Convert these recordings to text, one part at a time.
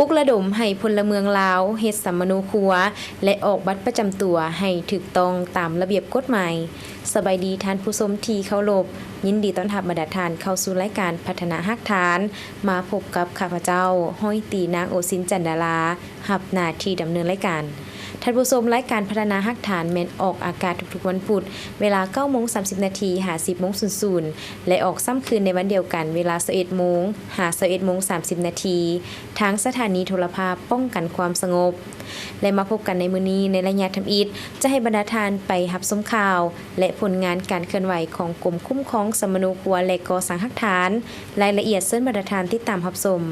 ປຸກລະດົມໃຫ້ພົນລະເມືອງລາວເຮັດສຳມະໂນຄົວ ແລະ ອອກບັດປະຈຳຕົວໃຫ້ຖືກຕ້ອງຕາມລະບຽບກົດໝາຍ. ສະບາຍດີທ່ານຜູ້ຊົມທີ່ເຄົາລົບ, ຍິນດີຕ້ອນຮັບບັນດາທ່ານເຂົ້າສູ່ລາຍການພັດທະນາຮາກຖານ. ມາພົບກັບຂ້າພະເຈົ້າ ຮ້ອຍຕີ ນາງ ໂອຊິນ ຈັນດາລາ ຮັບໜ້າທີ່ດຳເນີນລາຍການ. ທ່ານຜູ້ຊົມ, ລາຍການພັດທະນາຮາກຖານແມ່ນອອກອາກາດທຸກໆວັນພຸດ ເວລາເກົ້າໂມງສາມສິບນາທີ ຫາ ສິບໂມງສູນສູນ ແລະ ອອກຊ້ຳຄືນໃນວັນດຽວກັນ ເວລາຊາວເອັດໂມງ ຫາ ຊາວເອັດໂມງສາມສິບນາທີ ທາງສະຖານີໂທລະພາບປ້ອງກັນຄວາມສະຫງົບ. ແລະ ມາພົບກັນໃນມື້ນີ້ ໃນໄລຍະທຳອິດ ຈະໃຫ້ບັນດາທ່ານໄປຮັບຊົມຂ່າວ ແລະ ຜົນງານການເຄື່ອນໄຫວຂອງກົມຄຸ້ມຄອງສຳມະໂນຄົວ ແລະ ກໍ່ສ້າງຮາກຖານ. ລາຍລະອຽດເຊີນບັນດາທ່ານຕິດຕາມຮັບຊົມ.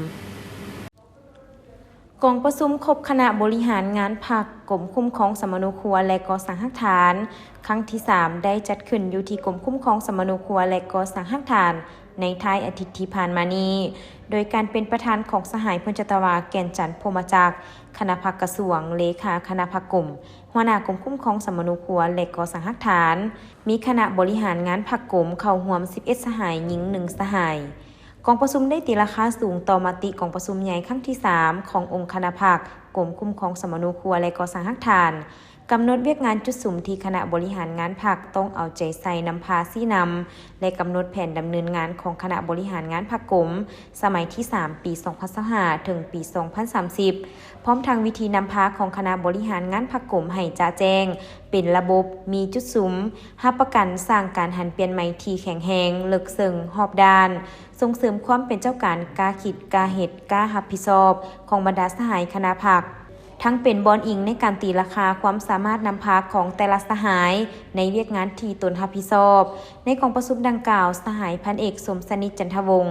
ກອງປະຊຸມຄົບຄະນະບໍລິຫານງານພັກ ກົມຄຸ້ມຄອງສຳມະໂນຄົວ ແລະ ກໍ່ສ້າງຮາກຖານ ຄັ້ງທີສາມ ໄດ້ຈັດຂຶ້ນຢູ່ທີ່ກົມຄຸ້ມຄອງສຳມະໂນຄົວ ແລະ ກໍ່ສ້າງຮາກຖານ ໃນທ້າຍອາທິດທີ່ຜ່ານມານີ້ ໂດຍການເປັນປະທານຂອງສະຫາຍ ພົນຈັດຕະວາ ແກ່ນຈັນ ພົມມະຈັກ ຄະນະພັກກະຊວງ, ເລຂາຄະນະພັກກົມ, ຫົວໜ້າກົມຄຸ້ມຄອງສຳມະໂນຄົວ ແລະ ກໍ່ສ້າງຮາກຖານ. ມີຄະນະບໍລິຫານງານພັກກົມເຂົ້າຮ່ວມສິບເອັດສະຫາຍ, ຍິງໜຶ່ງສະຫາຍ. ກອງປະຊຸມໄດ້ຕີລາຄາສູງຕໍ່ມະຕິກອງປະຊຸມໃຫຍ່ຄັ້ງທີສາມ ຂອງອົງຄະນະພັກ ກົມຄຸ້ມຄອງສຳມະໂນຄົວ ແລະ ກໍ່ສ້າງຮາກຖານ, ກຳນົດວຽກງານຈຸດສຸມທີ່ຄະນະບໍລິຫານງານພັກຕ້ອງເອົາໃຈໃສ່ນຳພາຊີ້ນຳ ແລະ ກຳນົດແຜນດຳເນີນງານຂອງຄະນະບໍລິຫານງານພັກກົມ ສະໄໝທີສາມ ປີສອງພັນຊາວຫ້າ ເຖິງປີສອງພັນສາມສິບ ພ້ອມທັງວິທີນຳພາຂອງຄະນະບໍລິຫານງານພັກກົມໃຫ້ຈະແຈ້ງ, ເປັນລະບົບ, ມີຈຸດສຸມ, ຮັບປະກັນສ້າງການຫັນປ່ຽນໃໝ່ທີ່ແຂງແຮງ, ເລິກເຊິ່ງ, ຮອບດ້ານ, ສົ່ງເສີມຄວາມເປັນເຈົ້າການ, ກ້າຄິດ, ກ້າເຮັດ, ກ້າຮັບຜິດຊອບ ຂອງບັນດາສະຫາຍຄະນະພັກ, ທັງເປັນບ່ອນອີງໃນການຕີລາຄາຄວາມສາມາດນຳພາຂອງແຕ່ລະສະຫາຍໃນວຽກງານທີ່ຕົນຮັບຜິດຊອບ. ໃນກອງປະຊຸມດັ່ງກ່າວ, ສະຫາຍພັນເອກ ສົມສະໜິດ ຈັນທະວົງ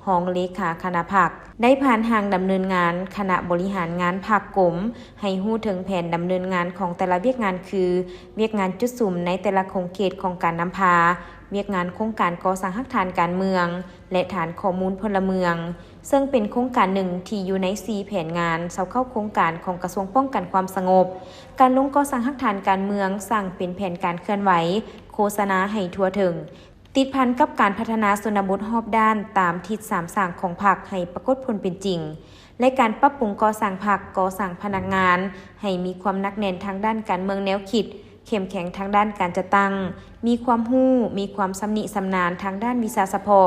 ຮອງເລຂາຄະນະພັກ ໄດ້ຜ່ານຮ່າງດຳເນີນງານຄະນະບໍລິຫານງານພັກກົມ ໃຫ້ຮູ້ເຖິງແຜນດຳເນີນງານຂອງແຕ່ລະວຽກງານ ຄື ວຽກງານຈຸດສຸມໃນແຕ່ລະຂົງເຂດຂອງການນຳພາ, ວຽກງານໂຄງການກໍ່ສ້າງຮາກຖານການເມືອງ ແລະ ຖານຂໍ້ມູນພົນລະເມືອງ, ເຊິ່ງເປັນໂຄງການໜຶ່ງທີ່ຢູ່ໃນສີ່ແຜນງານ ຊາວເກົ້າໂຄງການຂອງກະຊວງປ້ອງກັນຄວາມສະຫງົບ. ການລົງກໍ່ສ້າງຮາກຖານການເມືອງ, ສ້າງເປັນແຜນການເຄື່ອນໄຫວ, ໂຄສະນາໃຫ້ທົ່ວເຖິງ, ຕິດພັນກັບການພັດທະນາຊົນນະບົດຮອບດ້ານຕາມທິດສາມສ້າງຂອງພັກໃຫ້ປາກົດຜົນເປັນຈິງ ແລະ ການປັບປຸງກໍ່ສ້າງພັກ, ກໍ່ສ້າງພະນັກງານໃຫ້ມີຄວາມໜັກແໜ້ນທາງດ້ານການເມືອງແນວຄິດ, ເຂັ້ມແຂງທາງດ້ານການຈັດຕັ້ງ, ມີຄວາມຮູ້, ມີຄວາມຊຳນິຊຳນານທາງດ້ານວິຊາສະເພາະ,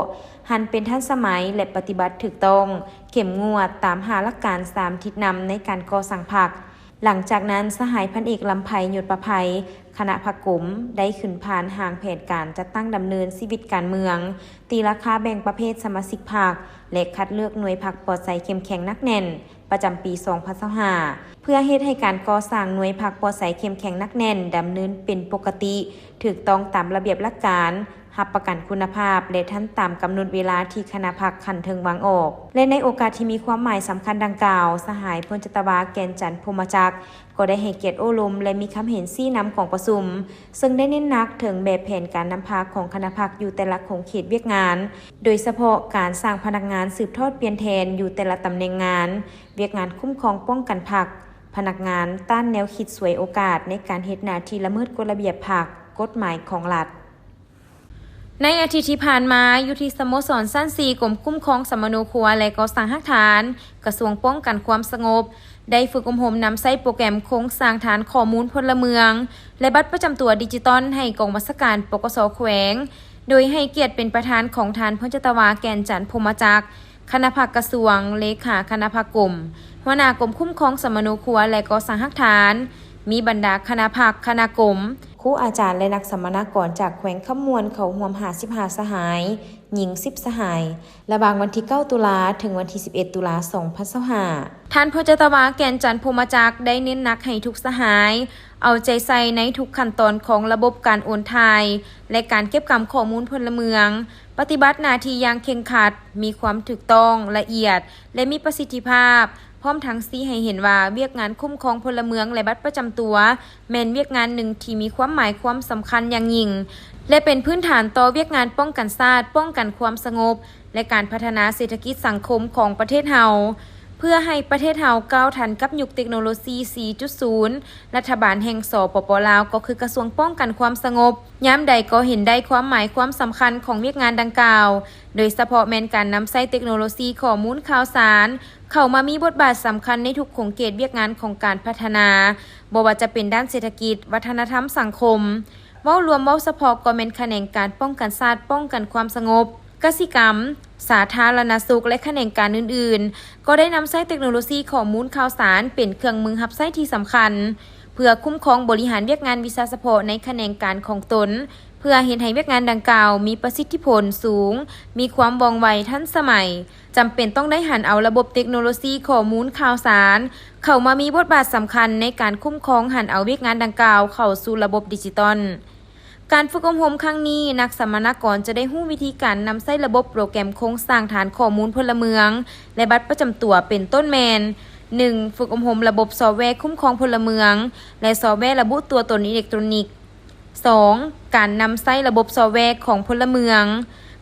ຫັນເປັນທັນສະໄໝ ແລະ ປະຕິບັດຖືກຕ້ອງ, ເຂັ້ມງວດຕາມຫ້າຫຼັກການສາມທິດນຳໃນການກໍ່ສ້າງພັກ. ຫຼັງຈາກນັ້ນ, ສະຫາຍພັນເອກ ລຳໄພ ຍົດປະໄພ ຄະນະພັກກົມ ໄດ້ຂຶ້ນຜ່ານຮ່າງແຜນການຈັດຕັ້ງດຳເນີນຊີວິດການເມືອງ, ຕີລາຄາແບ່ງປະເພດສະມາຊິກພັກ ແລະ ຄັດເລືອກໜ່ວຍພັກປອດໃສເຂັ້ມແຂງໜັກແໜ້ນ ປະຈຳປີສອງພັນຊາວຫ້າ ເພື່ອເຮັດໃຫ້ການກໍ່ສ້າງໜ່ວຍພັກປອດໃສເຂັ້ມແຂງໜັກແໜ້ນ ດຳເນີນເປັນປົກກະຕິ, ຖືກຕ້ອງຕາມລະບຽບຫຼັກການ, ຮັບປະກັນຄຸນນະພາບ ແລະ ທັນຕາມກຳນົດເວລາທີ່ຄະນະພັກຂັ້ນເທິງວາງອອກ. ແລະ ໃນໂອກາດທີ່ມີຄວາມໝາຍສຳຄັນດັ່ງກ່າວ, ສະຫາຍ ພົນຈັດຕະວາ ແກ່ນຈັນ ພົມມະຈັກ ກໍໄດ້ໃຫ້ກຽດໂອ້ລົມ ແລະ ມີຄຳເຫັນຊີ້ນຳກອງປະຊຸມ, ເຊິ່ງໄດ້ເນັ້ນໜັກເຖິງແບບແຜນການນຳພາຂອງຄະນະພັກຢູ່ແຕ່ລະຂົງເຂດວຽກງານ, ໂດຍສະເພາະການສ້າງພະນັກງານສືບທອດປ່ຽນແທນຢູ່ແຕ່ລະຕຳແໜ່ງງານ, ວຽກງານຄຸ້ມຄອງປ້ອງກັນພັກ, ພະນັກງານຕ້ານແນວຄິດສວຍໂອກາດໃນການເຮັດໜ້າທີ່ລະເມີດກົດລະບຽບພັກ, ກົດໝາຍຂອງລັດ. ໃນອາທິດທີ່ຜ່ານມາ, ຢູ່ທີ່ສະໂມສອນຊັ້ນສີ່ ກົມຄຸ້ມຄອງສຳມະໂນຄົວ ແລະ ກໍ່ສ້າງຮາກຖານ, ກະຊວງປ້ອງກັນຄວາມສະຫງົບ ໄດ້ຝຶກອົບຮົມນຳໃຊ້ໂປຣແກຣມໂຄງສ້າງຖານຂໍ້ມູນພົນລະເມືອງ ແລະ ບັດປະຈຳຕົວດິຈິຕອນໃຫ້ກອງບັນຊາການ ປກສ ແຂວງ, ໂດຍໃຫ້ກຽດເປັນປະທານຂອງທ່ານ ພົນຈັດຕະວາ ແກ່ນຈັນ ພົມມະຈັກ ຄະນະພັກກະຊວງ, ເລຂາຄະນະພັກກົມ, ຫົວໜ້າກົມຄຸ້ມຄອງສຳມະໂນຄົວ ແລະ ກໍ່ສ້າງຮາກຖານ, ມີບັນດາຄະນະພັກ, ຄະນະກົມ, ຄູອາຈານ ແລະ ນັກສຳມະນາກອນຈາກແຂວງຄຳມ່ວນເຂົ້າຮ່ວມຫ້າສິບຫ້າສະຫາຍ, ຍິງສິບສະຫາຍ, ລະຫວ່າງວັນທີເກົ້າຕຸລາ ເຖິງວັນທີສິບເອັດຕຸລາ ສອງພັນຊາວຫ້າ. ທ່ານ ພົນຈັດຕະວາ ແກ່ນຈັນ ພົມມະຈັກ ໄດ້ເນັ້ນໜັກໃຫ້ທຸກສະຫາຍ ເອົາໃຈໃສ່ໃນທຸກຂັ້ນຕອນຂອງລະບົບການໂອນຖ່າຍ ແລະ ການເກັບກຳຂໍ້ມູນພົນລະເມືອງ, ປະຕິບັດໜ້າທີ່ຢ່າງເຄັ່ງຄັດ, ມີຄວາມຖືກຕ້ອງ, ລະອຽດ ແລະ ມີປະສິດທິພາບ, ພ້ອມທັງຊີ້ໃຫ້ເຫັນວ່າວຽກງານຄຸ້ມຄອງພົນລະເມືອງ ແລະ ບັດປະຈຳຕົວ ແມ່ນວຽກງານໜຶ່ງທີ່ມີຄວາມໝາຍຄວາມສຳຄັນຢ່າງຍິ່ງ ແລະ ເປັນພື້ນຖານຕໍ່ວຽກງານປ້ອງກັນຊາດ, ປ້ອງກັນຄວາມສະຫງົບ ແລະ ການພັດທະນາເສດຖະກິດສັງຄົມຂອງປະເທດເຮົາ, ເ ເພື່ອໃຫ້ປະເທດເຮົາກ້າວທັນກັບຍຸກເຕັກໂນໂລຊີ ສີ່ຈຸດສູນ ລັດຖະບານແຫ່ງ ສປປ ລາວ ກໍຄືກະຊວງປ້ອງກັນຄວາມສະຫງົບ ຍາມໃດກໍເຫັນໄດ້ຄວາມໝາຍຄວາມສຳຄັນຂອງວຽກງານດັ່ງກ່າວ, ໂດຍສະເພາະແມ່ນການນຳໃຊ້ເຕັກໂນໂລຊີຂໍ້ມູນຂ່າວສານ ເຂົ້າມາມີບົດບາດສຳຄັນໃນທຸກຂົງເຂດວຽກງານຂອງການພັດທະນາ, ບໍ່ວ່າຈະເປັນດ້ານເສດຖະກິດ, ວັດທະນະທຳ, ສັງຄົມ. ເວົ້າລວມເວົ້າສະເພາະກໍແມ່ນຂະແໜງການປ້ອງກັນຊາດ, ປ້ອງກັນຄວາມສະຫງົບ, ກະສິກຳ, ສາທາລະນະສຸກ ແລະ ຂະແໜງການອື່ນໆ ກໍໄດ້ນຳໃຊ້ເຕັກໂນໂລຊີຂໍ້ມູນຂ່າວສານເປັນເຄື່ອງມືຮັບໃຊ້ທີ່ສຳຄັນ ເພື່ອຄຸ້ມຄອງບໍລິຫານວຽກງານວິຊາສະເພາະໃນຂະແໜງການຂອງຕົນ, ເພື່ອເຮັດໃຫ້ວຽກງານດັ່ງກ່າວມີປະສິດທິຜົນສູງ, ມີຄວາມວ່ອງໄວ, ທັນສະໄໝ. ຈຳເປັນຕ້ອງໄດ້ຫັນເອົາລະບົບເຕັກໂນໂລຊີຂໍ້ມູນຂ່າວສານ ເຂົ້າມາມີບົດບາດສຳຄັນໃນການຄຸ້ມຄອງຫັນເອົາວຽກງານດັ່ງກ່າວເຂົ້າສູ່ລະບົບດິຈິຕອນ. ການຝຶກອົບຮົມຄັ້ງນີ້, ນັກສຳມະນາກອນຈະໄດ້ຮູ້ວິທີການນຳໃຊ້ລະບົບໂປຣແກຣມໂຄງສ້າງຖານຂໍ້ມູນພົນລະເມືອງ ແລະ ບັດປະຈຳຕົວ ເປັນຕົ້ນແມ່ນ, ໜຶ່ງ ຝຶກອົບຮົມລະບົບຊອບແວຄຸ້ມຄອງພົນລະເມືອງ ແລະ ຊອບແວລະບຸຕົວຕົນອີເລັກໂຕຣນິກ. ສອງ ການນຳໃຊ້ລະບົບຊອບແວຂອງພົນລະເມືອງ,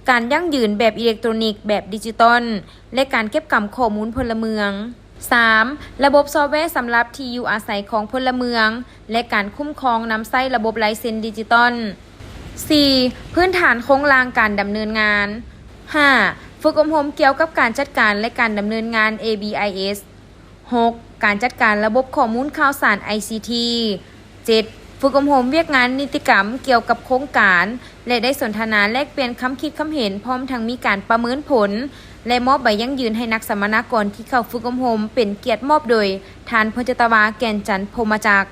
ການຢັ້ງຢືນແບບອີເລັກໂຕຣນິກ, ແບບດິຈິຕອນ ແລະ ການເກັບກຳຂໍ້ມູນພົນລະເມືອງ. ສາມ ລະບົບຊອບແວສຳລັບທີ່ຢູ່ອາໄສຂອງພົນລະເມືອງ ແລະ ການຄຸ້ມຄອງນຳໃຊ້ລະບົບລາຍເຊັນດິຈິຕອນ. ສີ່ ພື້ນຖານໂຄງລ່າງການດຳເນີນງານ. ຫ້າ ຝຶກອົບຮົມກ່ຽວກັບການຈັດການ ແລະ ການດຳເນີນງານ ເອບີໄອເອສ. ຫົກ ການຈັດການລະບົບຂໍ້ມູນຂ່າວສານ ໄອຊີທີ. ເຈັດ ຝຶກອົບຮົມວຽກງານນິຕິກຳກ່ຽວກັບໂຄງການ ແລະ ໄດ້ສົນທະນາແລກປ່ຽນຄຳຄິດຄຳເຫັນ ພ້ອມທັງມີການປະເມີນຜົນ ແລະ ມອບໃບຢັ້ງຢືນໃຫ້ນັກສຳມະນາກອນທີ່ເຂົ້າຝຶກອົບຮົມ ເປັນກຽດມອບໂດຍທ່ານ ພົນຈັດຕະວາ ແກ່ນຈັນ ພົມມະຈັກ.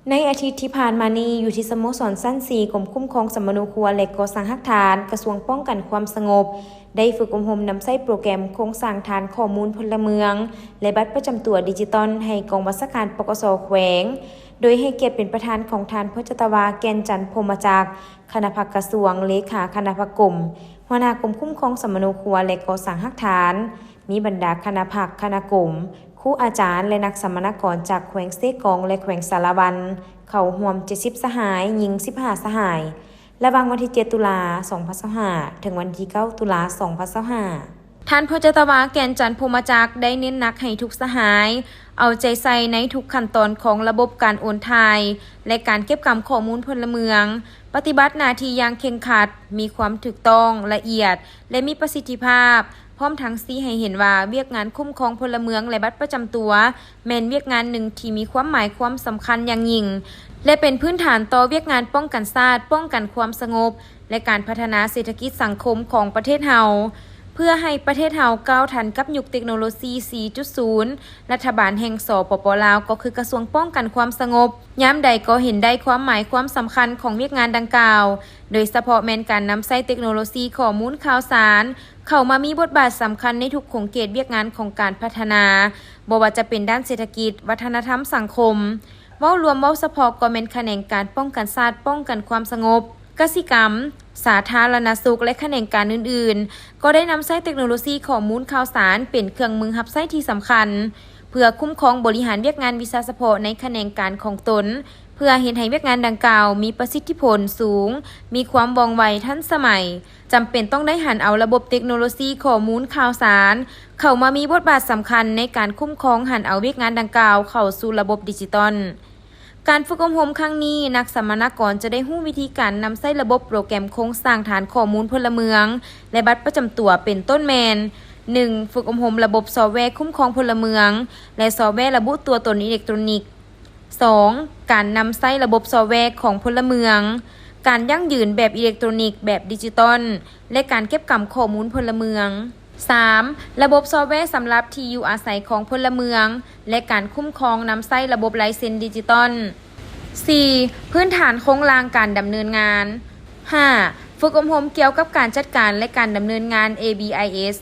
ໃນອາທິດທີ່ຜ່ານມານີ້, ຢູ່ທີ່ສະໂມສອນຊັ້ນສີ່ ກົມຄຸ້ມຄອງສຳມະໂນຄົວ ແລະ ກໍ່ສ້າງຮາກຖານ ກະຊວງປ້ອງກັນຄວາມສະຫງົບ ໄດ້ຝຶກອົບຮົມນຳໃຊ້ໂປຣແກຣມໂຄງສ້າງຖານຂໍ້ມູນພົນລະເມືອງ ແລະ ບັດປະຈຳຕົວດິຈິຕອນໃຫ້ກອງບັນຊາການ ປກສ ແຂວງ, ໂດຍໃຫ້ກຽດເປັນປະທານຂອງທ່ານ ພົນຈັດຕະວາ ແກ່ນຈັນ ພົມມະຈັກ, ຄະນະພັກກະຊວງ, ເລຂາຄະນະພັກກົມ, ຫົວໜ້າກົມຄຸ້ມຄອງສຳມະໂນຄົວ ແລະ ກໍ່ສ້າງຮາກຖານ, ມີບັນດາຄະນະພັກ, ຄະນະກົມ, ຄູອາຈານ ແລະ ນັກສຳມະນາກອນຈາກແຂວງເຊກອງ ແລະ ແຂວງສາລະວັນ ເຂົ້າຮ່ວມເຈັດສິບສະຫາຍ, ຍິງສິບຫ້າສະຫາຍ. ລະຫວ່າງວັນທີເຈັດ ຕຸລາ ສອງພັນຊາວຫ້າ ເຖິງວັນທີເກົ້າ ຕຸລາ ສອງພັນຊາວຫ້າ. ທ່ານ ພົນຈັດຕະວາ ແກ່ນຈັນ ພົມມະຈັກ ໄດ້ເນັ້ນໜັກໃຫ້ທຸກສະຫາຍເອົາໃຈໃສ່ໃນທຸກຂັ້ນຕອນຂອງລະບົບການໂອນຖ່າຍ ແລະ ການເກັບກຳຂໍ້ມູນພົນລະເມືອງ, ປະຕິບັດໜ້າທີ່ຢ່າງເຄັ່ງຄັດ, ມີຄວາມຖືກຕ້ອງ, ລະອຽດ ແລະ ມີປະສິດທິພາບ, ພ້ອມທັງຊີ້ໃຫ້ເຫັນວ່າວຽກງານຄຸ້ມຄອງພົນລະເມືອງ ແລະ ບັດປະຈຳຕົວ ແມ່ນວຽກງານໜຶ່ງທີ່ມີຄວາມໝາຍຄວາມສຳຄັນຢ່າງຍິ່ງ ແລະ ເປັນພື້ນຖານຕໍ່ວຽກງານປ້ອງກັນຊາດ, ປ້ອງກັນຄວາມສະຫງົບ ແລະ ການພັດທະນາເສດຖະກິດສັງຄົມຂອງປະເທດເຮົາ. ເພື່ອໃຫ້ປະເທດເຮົາກ້າວທັນກັບຍຸກເຕັກໂນໂລຊີ ສີ່ຈຸດສູນ ລັດຖະບານແຫ່ງ ສປປ ລາວ ກໍຄືກະຊວງປ້ອງກັນຄວາມສະຫງົບ, ຍາມໃດກໍເຫັນໄດ້ຄວາມໝາຍຄວາມສຳຄັນຂອງວຽກງານດັ່ງກ່າວ, ໂດຍສະເພາະແມ່ນການນຳໃຊ້ເຕັກໂນໂລຊີຂໍ້ມູນຂ່າວສານ ເຂົ້າມາມີບົດບາດສຳຄັນໃນທຸກຂົງເຂດວຽກງານຂອງການພັດທະນາ, ບໍ່ວ່າຈະເປັນດ້ານເສດຖະກິດ, ວັດທະນະທຳ, ສັງຄົມ. ເວົ້າລວມເວົ້າສະເພາະກໍແມ່ນຂະແໜງການປ້ອງກັນຊາດ, ປ້ອງກັນຄວາມສະຫງົບ, ກະສິກຳ, ສາທາລະນະສຸກ ແລະ ຂະແໜງການອື່ນໆ ກໍໄດ້ນຳໃຊ້ເຕັກໂນໂລຊີຂໍ້ມູນຂ່າວສານເປັນເຄື່ອງມືຮັບໃຊ້ທີ່ສຳຄັນ ເພື່ອຄຸ້ມຄອງບໍລິຫານວຽກງານວິຊາສະເພາະໃນຂະແໜງການຂອງຕົນ, ເພື່ອເຮັດໃຫ້ວຽກງານດັ່ງກ່າວມີປະສິດທິຜົນສູງ, ມີຄວາມວ່ອງໄວ, ທັນສະໄໝ. ຈຳເປັນຕ້ອງໄດ້ຫັນເອົາລະບົບເຕັກໂນໂລຊີຂໍ້ມູນຂ່າວສານ ເຂົ້າມາມີບົດບາດສຳຄັນໃນການຄຸ້ມຄອງຫັນເອົາວຽກງານດັ່ງກ່າວເຂົ້າສູ່ລະບົບດິຈິຕອນ. ການຝຶກອົບຮົມຄັ້ງນີ້, ນັກສຳມະນາກອນຈະໄດ້ຮູ້ວິທີການນຳໃຊ້ລະບົບໂປຣແກຣມໂຄງສ້າງຖານຂໍ້ມູນພົນລະເມືອງ ແລະ ບັດປະຈຳຕົວ ເປັນຕົ້ນແມ່ນ, ໜຶ່ງ ຝຶກອົບຮົມລະບົບຊອບແວຄຸ້ມຄອງພົນລະເມືອງ ແລະ ຊອບແວລະບຸຕົວຕົນອີເລັກໂຕຣນິກ. ສອງ ການນຳໃຊ້ລະບົບຊອບແວຂອງພົນລະເມືອງ, ການຢັ້ງຢືນແບບອີເລັກໂຕຣນິກ, ແບບດິຈິຕອນ ແລະ ການເກັບກຳຂໍ້ມູນພົນລະເມືອງ. ສາມ ລະບົບຊອບແວສຳລັບທີ່ຢູ່ອາໄສຂອງພົນລະເມືອງ ແລະ ການຄຸ້ມຄອງນຳໃຊ້ລະບົບລາຍເຊັນດິຈິຕອນ. ສີ່ ພື້ນຖານໂຄງລ່າງການດຳເນີນງານ. ຫ້າ ຝຶກອົບຮົມກ່ຽວກັບການຈັດການ ແລະ ການດຳເນີນງານ ເອບີໄອເອສ.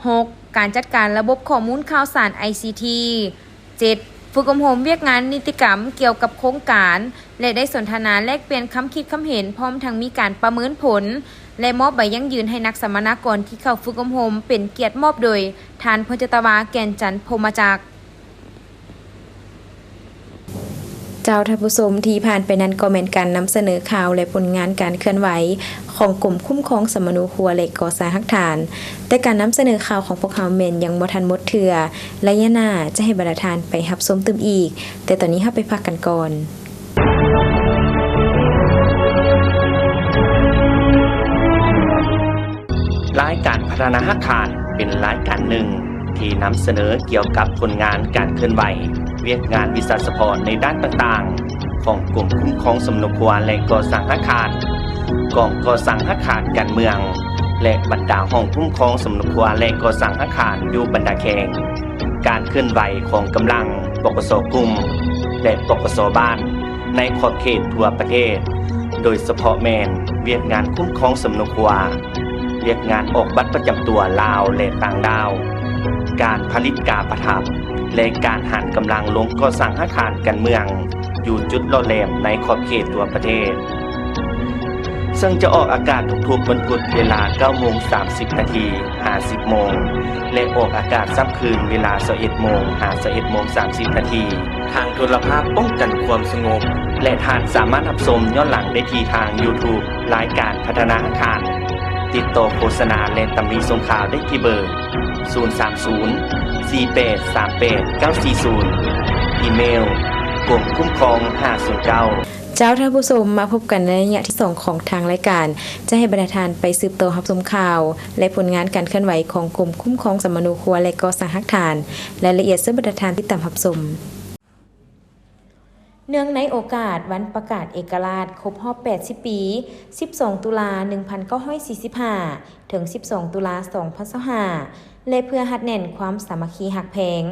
ຫົກ ການຈັດການລະບົບຂໍ້ມູນຂ່າວສານ ໄອຊີທີ. ເຈັດ ຝຶກອົບຮົມວຽກງານນິຕິກຳກ່ຽວກັບໂຄງການ ແລະ ໄດ້ສົນທະນາແລກປ່ຽນຄຳຄິດຄຳເຫັນ ພ້ອມທັງມີການປະເມີນຜົນ ແລະ ມອບໃບຢັ້ງຢືນໃຫ້ນັກສຳມະນາກອນທີ່ເຂົ້າຝຶກອົບຮົມ ເປັນກຽດມອບໂດຍທ່ານ ພົນຈັດຕະວາ ແກ່ນຈັນ ພົມມະຈັກ. ເຈົ້າທ່ານຜູ້ຊົມ, ທີ່ຜ່ານໄປນັ້ນກໍແມ່ນການນຳສະເໜີຂ່າວ ແລະ ຜົນງານການເຄື່ອນໄຫວຂອງກົມຄຸ້ມຄອງສຳມະໂນຄົວ ແລະ ກໍ່ສ້າງຮາກຖານ. ແຕ່ການນຳສະເໜີຂ່າວຂອງພວກເຮົາແມ່ນຍັງບໍ່ທັນໝົດເທື່ອ, ໄລຍະໜ້າຈະໃຫ້ບັນດາທ່ານໄປຮັບຊົມຕື່ມອີກ, ແຕ່ຕອນນີ້ເຮົາໄປພັກກັນກ່ອນ. ລາຍການພັດທະນາຮາກຖານເປັນລາຍການໜຶ່ງທີ່ນຳສະເໜີກ່ຽວກັບຜົນງານການເຄື່ອນໄຫວ, ວຽກງານວິຊາສະເພາະໃນດ້ານຕ່າງໆ ຂອງກົມຄຸ້ມຄອງສຳມະໂນຄົວ ແລະ ກໍ່ສ້າງຮາກຖານ, ກອງກໍ່ສ້າງຮາກຖານການເມືອງ ແລະ ບັນດາຫ້ອງຄຸ້ມຄອງສຳມະໂນຄົວ ແລະ ກໍ່ສ້າງຮາກຖານຢູ່ບັນດາແຂວງ, ການເຄື່ອນໄຫວຂອງກຳລັງ ປກສ ກຸ່ມ ແລະ ປກສ ບ້ານ ໃນຂອບເຂດທົ່ວປະເທດ, ໂດຍສະເພາະແມ່ນວຽກງານຄຸ້ມຄອງສຳມະໂນຄົວ, ວຽກງານອອກບັດປະຈຳຕົວລາວ ແລະ ຕ່າງດ້າວ, ການຜະລິດກາປະທັບ ແລະ ການຫັນກຳລັງລົງກໍ່ສ້າງຮາກຖານການເມືອງຢູ່ຈຸດຫຼໍ່ແຫຼມໃນຂອບເຂດທົ່ວປະເທດ. ເຊິ່ງຈະອອກອາກາດທຸກໆວັນພຸດເວລາເກົ້າໂມງສາມສິບນາທີ ຫາ ສິບໂມງ ແລະ ອອກອາກາດຊ້ຳຄືນເວລາຊາວເອັດໂມງ ຫາ ຊາວເອັດໂມງສາມສິບນາທີ ທາງໂທລະພາບປ້ອງກັນຄວາມສະຫງົບ ແລະ ທ່ານສາມາດຮັບຊົມຍ້ອນຫຼັງໄດ້ທີ່ທາງ YouTube ລາຍການພັດທະນາຮາກຖານ. ຕິດຕໍ່ໂຄສະນາ ແລະ ຕຳໜິສົ່ງຂ່າວໄດ້ທີ່ເບີ ສູນສາມສູນ ສີ່ແປດສາມແປດເກົ້າສີ່ສູນ, ອີເມວ ກົມຄຸ້ມຄອງຫ້າສູນເກົ້າ. ເຈົ້າທ່ານຜູ້ຊົມ, ມາພົບກັນໃນໄລຍະທີສອງຂອງທາງລາຍການ, ຈະໃຫ້ບັນດາທ່ານໄປສືບຕໍ່ຮັບຊົມຂ່າວ ແລະ ຜົນງານການເຄື່ອນໄຫວຂອງກົມຄຸ້ມຄອງສຳມະໂນຄົວ ແລະ ກໍ່ສ້າງຮາກຖານ. ລາຍລະອຽດເຊີນບັນດາທ່ານຕິດຕາມຮັບຊົມ. ເນື່ອງໃນໂອກາດວັນປະກາດເອກະລາດຄົບຮອບແປດສິບປີ, ສິບສອງຕຸລາໜຶ່ງພັນເກົ້າຮ້ອຍສີ່ສິບຫ້າ ເຖິງສິບສອງຕຸລາສອງພັນຊາວຫ້າ ແລະ ເພື່ອຮັດແໜ້ນຄວາມສາມັກຄີຮັກແພງ,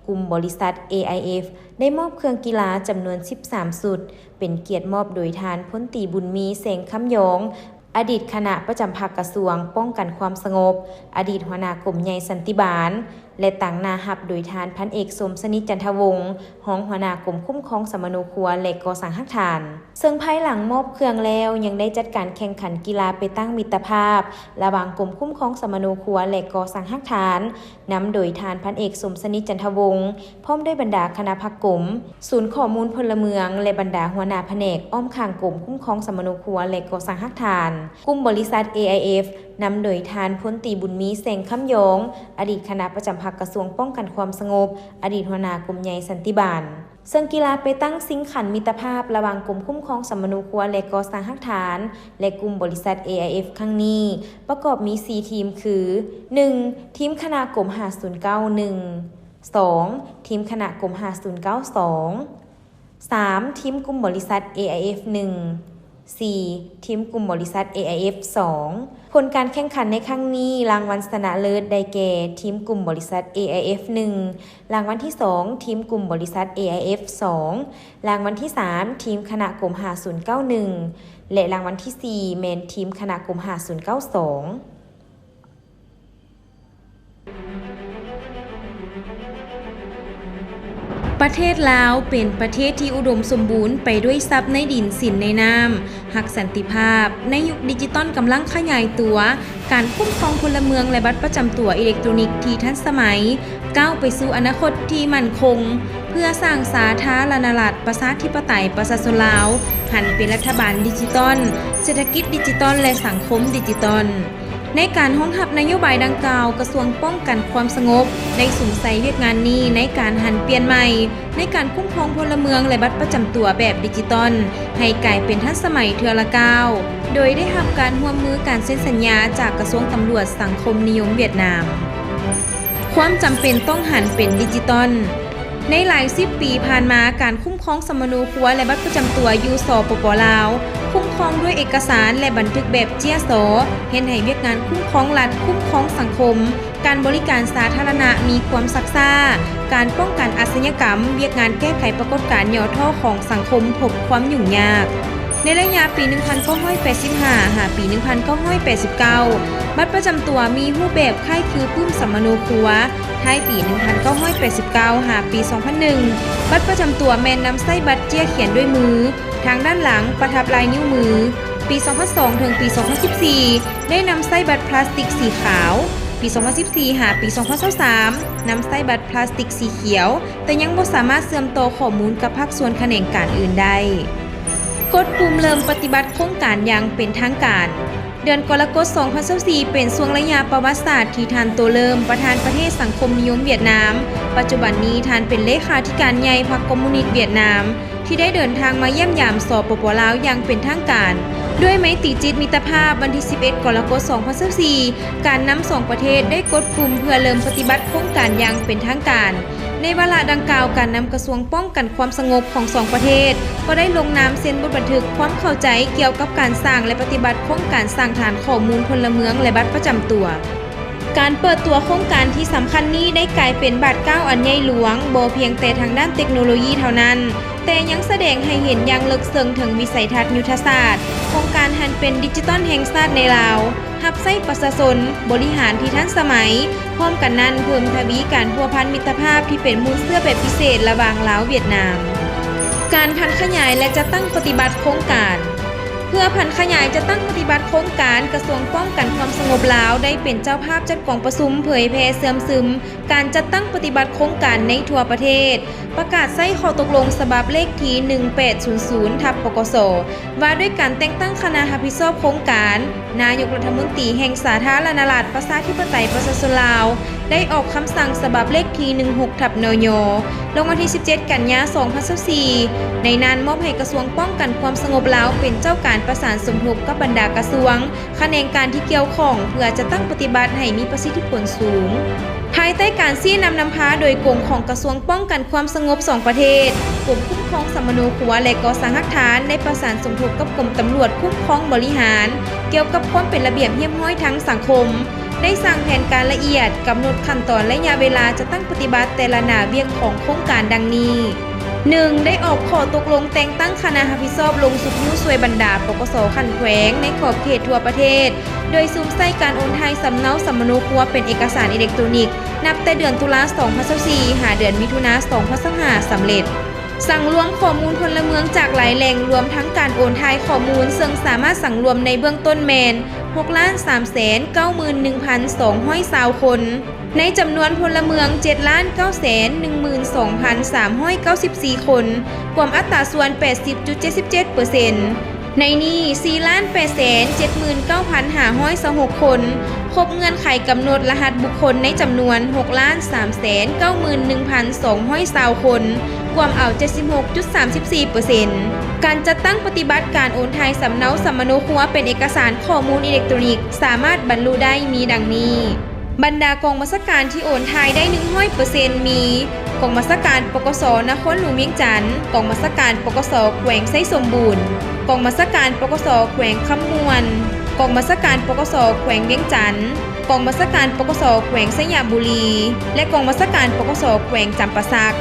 ກຸ່ມບໍລິສັດ ເອໄອເອັຟ ໄດ້ມອບເຄື່ອງກິລາຈຳນວນສິບສາມຊຸດ, ເປັນກຽດມອບໂດຍທ່ານ ພົນຕີ ບຸນມີ ແສງຄຳຢອງ, ອະດີດຄະນະປະຈຳພັກກະຊວງປ້ອງກັນຄວາມສະຫງົບ, ອະດີດຫົວໜ້າກົມໃຫຍ່ສັນຕິບານ ແລະ ຕາງໜ້າຮັບໂດຍທ່ານ ພັນເອກ ສົມສະໜິດ ຈັນທະວົງ, ຮອງຫົວໜ້າກົມຄຸ້ມຄອງສຳມະໂນຄົວ ແລະ ກໍ່ສ້າງຮາກຖານ. ເຊິ່ງພາຍຫຼັງມອບເຄື່ອງແລ້ວ, ຍັງໄດ້ຈັດການແຂ່ງຂັນກິລາໄປຕັ້ງມິດຕະພາບ ລະຫວ່າງກົມຄຸ້ມຄອງສຳມະໂນຄົວ ແລະ ກໍ່ສ້າງຮາກຖານ, ນຳໂດຍທ່ານ ພັນເອກ ສົມສະໜິດ ຈັນທະວົງ, ພ້ອມດ້ວຍບັນດາຄະນະພັກກົມ, ສູນຂໍ້ມູນພົນລະເມືອງ ແລະ ບັນດາຫົວໜ້າພະແນກອ້ອມຂ້າງກົມຄຸ້ມຄອງສຳມະໂນຄົວ ແລະ ກໍ່ສ້າງຮາກຖານ, ກຸ່ມບໍລິສັດ ເອໄອເອັຟ ນຳໂດຍທ່ານ ພົນຕີ ບຸນມີ ແສງຄຳຢອງ, ອະດີດຄະນະປະຈຳພັກກະຊວງປ້ອງກັນຄວາມສະຫງົບ, ອະດີດຫົວໜ້າກົມໃຫຍ່ສັນຕິບານ. ເຊິ່ງກິລາໄປຕັ້ງຊິງຂັນມິດຕະພາບລະຫວ່າງກົມຄຸ້ມຄອງສຳມະໂນຄົວ ແລະ ກໍ່ສ້າງຮາກຖານ ແລະ ກຸ່ມບໍລິສັດ ເອໄອເອັຟ ຄັ້ງນີ້ ປະກອບມີສີ່ທີມຄື ໜຶ່ງ ທີມຄະນະກົມຫ້າສູນເກົ້າໜຶ່ງ, ສອງ ທີມຄະນະກົມຫ້າສູນເກົ້າສອງ, ສາມ ທີມກຸ່ມບໍລິສັດ ເອໄອເອັຟ ໜຶ່ງ, ສີ່ ທີມກຸ່ມບໍລິສັດ ເອໄອເອັຟ ສອງ. ຜົນການແຂ່ງຂັນໃນຄັ້ງນີ້, ລາງວັນຊະນະເລີດໄດ້ແກ່ ທີມກຸ່ມບໍລິສັດ ເອໄອເອັຟ ໜຶ່ງ, ລາງວັນທີສອງ ທີມກຸ່ມບໍລິສັດ ເອໄອເອັຟ ສອງ, ລາງວັນທີສາມ ທີມຄະນະກົມຫ້າສູນເກົ້າໜຶ່ງ ແລະ ລາງວັນທີສີ່ ແມ່ນທີມຄະນະກົມຫ້າສູນເກົ້າສອງ. ປະເທດລາວເປັນປະເທດທີ່ອຸດົມສົມບູນໄປດ້ວຍຊັບໃນດິນ, ສິນໃນນ້ຳ, ຮັກສັນຕິພາບ. ໃນຍຸກດິຈິຕອນກຳລັງຂະຫຍາຍຕົວ, ການຄຸ້ມຄອງພົນລະເມືອງ ແລະ ບັດປະຈຳຕົວອີເລັກໂຕຣນິກທີ່ທັນສະໄໝ ກ້າວໄປສູ່ອະນາຄົດທີ່ໝັ້ນຄົງ, ເພື່ອສ້າງສາທາລະນະລັດ ປະຊາທິປະໄຕ ປະຊາຊົນລາວ ຫັນເປັນລັດຖະບານດິຈິຕອນ, ເສດຖະກິດດິຈິຕອນ ແລະ ສັງຄົມດິຈິຕອນ. ໃນການຮອງຮັບນະໂຍບາຍດັ່ງກ່າວ, ກະຊວງປ້ອງກັນຄວາມສະຫງົບ ໄດ້ສຸມໃສ່ວຽກງານນີ້ໃນການຫັນປ່ຽນໃໝ່ ໃນການຄຸ້ມຄອງພົນລະເມືອງ ແລະ ບັດປະຈຳຕົວແບບດິຈິຕອນ ໃຫ້ກາຍເປັນທັນສະໄໝເທື່ອລະກ້າວ, ໂດຍໄດ້ຮັບການຮ່ວມມືການເຊັນສັນຍາຈາກກະຊວງຕຳຫຼວດສັງຄົມນິຍົມຫວຽດນາມ. ຄວາມຈຳເປັນຕ້ອງຫັນເປັນດິຈິຕອນ. ໃນຫຼາຍສິບປີຜ່ານມາ, ການຄຸ້ມຄອງສຳມະໂນຄົວ ແລະ ບັດປະຈຳຕົວຢູ່ ສປປ ລາວ ຄຸ້ມຄອງດ້ວຍເອກະສານ ແລະ ບັນທຶກແບບເຈ້ຍສໍ, ເຮັດໃຫ້ວຽກງານຄຸ້ມຄອງລັດ, ຄຸ້ມຄອງສັງຄົມ, ການບໍລິການສາທາລະນະມີຄວາມຊັກຊ້າ, ການປ້ອງກັນອາຊະຍາກຳ, ວຽກງານແກ້ໄຂປາກົດການຫຍໍ້ທໍ້ຂອງສັງຄົມພົບຄວາມຫຍຸ້ງຍາກ. ໃນໄລຍະປີໜຶ່ງພັນເກົ້າຮ້ອຍແປດສິບຫ້າ ຫາປີໜຶ່ງພັນເກົ້າຮ້ອຍແປດສິບເກົ້າ ບັດປະຈຳຕົວມີຮູບແບບຄ້າຍຄືປຶ້ມສຳມະໂນຄົວ. ທ້າຍປີໜຶ່ງພັນເກົ້າຮ້ອຍແປດສິບເກົ້າ ຫາປີສອງພັນໜຶ່ງ ບັດປະຈຳຕົວແມ່ນນຳໃຊ້ບັດເຈ້ຍຂຽນດ້ວຍມື, ທາງດ້ານຫຼັງປະທັບລາຍນິ້ວມື. ປີສອງພັນສອງ ເຖິງປີສອງພັນສິບສີ່ ໄດ້ນຳໃຊ້ບັດພລາສຕິກສີຂາວ. ປີສອງພັນສິບສີ່ ຫາປີສອງພັນຊາວສາມ ນຳໃຊ້ບັດພລາສຕິກສີຂຽວ, ແຕ່ຍັງບໍ່ສາມາດເຊື່ອມຕໍ່ຂໍ້ມູນກັບພາກສ່ວນຂະແໜງການອື່ນໄດ້. ກົດປຸ່ມເລີ່ມປະຕິບັດໂຄງການຢ່າງເປັນທາງການ. ເດືອນກໍລະກົດ ສອງພັນຊາວສີ່ ເປັນຊ່ວງໄລຍະປະຫວັດສາດທີ່ທ່ານ ໂຕເລີມ ປະທານປະເທດສັງຄົມນິຍົມຫວຽດນາມ, ປັດຈຸບັນນີ້ທ່ານເປັນເລຂາທິການໃຫຍ່ພັກຄອມມູນິດຫວຽດນາມ ທີ່ໄດ້ເດີນທາງມາຢ້ຽມຢາມ ສປປ ລາວ ຢ່າງເປັນທາງການ. ດ້ວຍໄມຕີຈິດມິດຕະພາບ, ວັນທີສິບເອັດ ກໍລະກົດ ສອງພັນຊາວສີ່ ການນຳສອງປະເທດໄດ້ກົດປຸ່ມເພື່ອເລີ່ມປະຕິບັດໂຄງການຢ່າງເປັນທາງການ. ໃນວາລະດັ່ງກ່າວ, ການນຳກະຊວງປ້ອງກັນຄວາມສະຫງົບຂອງສອງປະເທດ ກໍໄດ້ລົງນາມເຊັນບົດບັນທຶກຄວາມເຂົ້າໃຈກ່ຽວກັບການສ້າງ ແລະ ປະຕິບັດໂຄງການສ້າງຖານຂໍ້ມູນພົນລະເມືອງ ແລະ ບັດປະຈຳຕົວ. ການເປີດຕົວໂຄງການທີ່ສຳຄັນນີ້ໄດ້ກາຍເປັນບາດກ້າວອັນໃຫຍ່ຫຼວງ, ບໍ່ພຽງແຕ່ທາງດ້ານເຕັກໂນໂລຢີເທົ່ານັ້ນ, ແຕ່ຍັງສະແດງໃຫ້ເຫັນຢ່າງເລິກເຊິ່ງເຖິງວິໄສທັດຍຸດທະສາດຂອງການຫັນເປັນດິຈິຕອນແຫ່ງຊາດໃນລາວ, ຮັບໃຊ້ປະຊາຊົນ, ບໍລິຫານທີ່ທັນສະໄໝ, ພ້ອມກັນນັ້ນ ເພີ່ມທະວີການພົວພັນມິດຕະພາບທີ່ເປັນມູນເຊື້ອແບບພິເສດລະຫວ່າງລາວ-ຫວຽດນາມ. ການຜັນຂະຫຍາຍ ແລະ ຈັດຕັ້ງປະຕິບັດໂຄງການ. ເພື່ອຜັນຂະຫຍາຍຈັດຕັ້ງປະຕິບັດໂຄງການ, ກະຊວງປ້ອງກັນຄວາມສະຫງົບລາວໄດ້ເປັນເຈົ້າພາບຈັດກອງປະຊຸມເຜີຍແຜ່ເຊື່ອມຊຶມການຈັດຕັ້ງປະຕິບັດໂຄງການໃນທົ່ວປະເທດ, ປະກາດໃຊ້ຂໍ້ຕົກລົງສະບັບເລກທີ ໜຶ່ງແປດສູນສູນ ທັບ ປກສ ວ່າດ້ວຍການແຕ່ງຕັ້ງຄະນະຮັບຜິດຊອບໂຄງການ, ນາຍົກລັດຖະມົນຕີແຫ່ງສາທາລະນະລັດ ປະຊາທິປະໄຕ ປະຊາຊົນລາວ ໄດ້ອອກຄຳສັ່ງສະບັບເລກທີ ໜຶ່ງຫົກ ທັບ ນຍ ລົງວັນທີສິບເຈັດ ກັນຍາ ສອງພັນຊາວສີ່ ໃນນັ້ນມອບໃຫ້ກະຊວງປ້ອງກັນຄວາມສະຫງົບລາວເປັນເຈົ້າການປະສານສົມທົບກັບບັນດາກະຊວງ, ຂະແໜງການທີ່ກ່ຽວຂ້ອງ ເພື່ອຈັດຕັ້ງປະຕິບັດໃຫ້ມີປະສິດທິຜົນສູງ. ພາຍໃຕ້ການຊີ້ນຳນຳພາໂດຍກົງຂອງກະຊວງປ້ອງກັນຄວາມສະຫງົບສອງປະເທດ, ກົມຄຸ້ມຄອງສຳມະໂນຄົວ ແລະ ກໍ່ສ້າງຮາກຖານ ໄດ້ປະສານສົມທົບກັບກົມຕຳຫຼວດຄຸ້ມຄອງບໍລິຫານ ກ່ຽວກັບຄວາມເປັນລະບຽບຮຽບຮ້ອຍທາງສັງຄົມ, ໄດ້ສ້າງແຜນການລະອຽດ, ກຳນົດຂັ້ນຕອນໄລຍະເວລາຈັດຕັ້ງປະຕິບັດແຕ່ລະໜ້າວຽກຂອງໂຄງການດັ່ງນີ້. ໜຶ່ງ ໄດ້ອອກຂໍ້ຕົກລົງແຕ່ງຕັ້ງຄະນະຮັບຜິດຊອບລົງຊຸກຍູ້ຊ່ວຍບັນດາ ປກສ ຂັ້ນແຂວງໃນຂອບເຂດທົ່ວປະເທດ, ໂດຍສຸມໃສ່ການໂອນຖ່າຍສຳເນົາສຳມະໂນຄົວເປັນເອກະສານອີເລັກໂຕຣນິກ ນັບແຕ່ເດືອນຕຸລາ ສອງພັນຊາວສີ່ ຫາເດືອນມິຖຸນາ ສອງພັນຊາວຫ້າ ສຳເລັດ. ສັງລວມຂໍ້ມູນພົນລະເມືອງຈາກຫຼາຍແຫຼ່ງ, ລວມທັງການໂອນຖ່າຍຂໍ້ມູນ, ເຊິ່ງສາມາດສັງລວມໃນເບື້ອງຕົ້ນແມ່ນ ຫົກລ້ານສາມແສນເກົ້າໝື່ນໜຶ່ງພັນສອງຮ້ອຍຊາວຄົນ, ໃນຈຳນວນພົນລະເມືອງ ເຈັດລ້ານເກົ້າແສນໜຶ່ງໝື່ນສອງພັນສາມຮ້ອຍເກົ້າສິບສີ່ຄົນ, ກວມອັດຕາສ່ວນ ແປດສິບຈຸດເຈັດສິບເຈັດເປີເຊັນ. ໃນນີ້ ສີ່ລ້ານແປດແສນເຈັດໝື່ນເກົ້າພັນຫ້າຮ້ອຍຊາວຫົກຄົນ ຄົບເງື່ອນໄຂກຳນົດລະຫັດບຸກຄົນໃນຈຳນວນ ຫົກລ້ານສາມແສນເກົ້າໝື່ນໜຶ່ງພັນສອງຮ້ອຍຊາວຄົນ, ກວມເອົາ ເຈັດສິບຫົກຈຸດສາມສິບສີ່ເປີເຊັນ. ການຈັດຕັ້ງປະຕິບັດການໂອນຖ່າຍສຳເນົາສຳມະໂນຄົວເປັນເອກະສານຂໍ້ມູນອີເລັກໂຕຣນິກ ສາມາດບັນລຸໄດ້ມີດັ່ງນີ້. ບັນດາກອງບັນຊາການທີ່ໂອນຖ່າຍໄດ້ ໜຶ່ງຮ້ອຍເປີເຊັນ ມີ ກອງບັນຊາການ ປກສ ນະຄອນຫຼວງວຽງຈັນ, ກອງບັນຊາການ ປກສ ແຂວງໄຊສົມບູນ, ກອງບັນຊາການ ປກສ ແຂວງຄຳມ່ວນ, ກອງບັນຊາການ ປກສ ແຂວງວຽງຈັນ, ກອງບັນຊາການ ປກສ ແຂວງໄຊຍະບູລີ ແລະ ກອງບັນຊາການ ປກສ ແຂວງຈຳປາສັກ.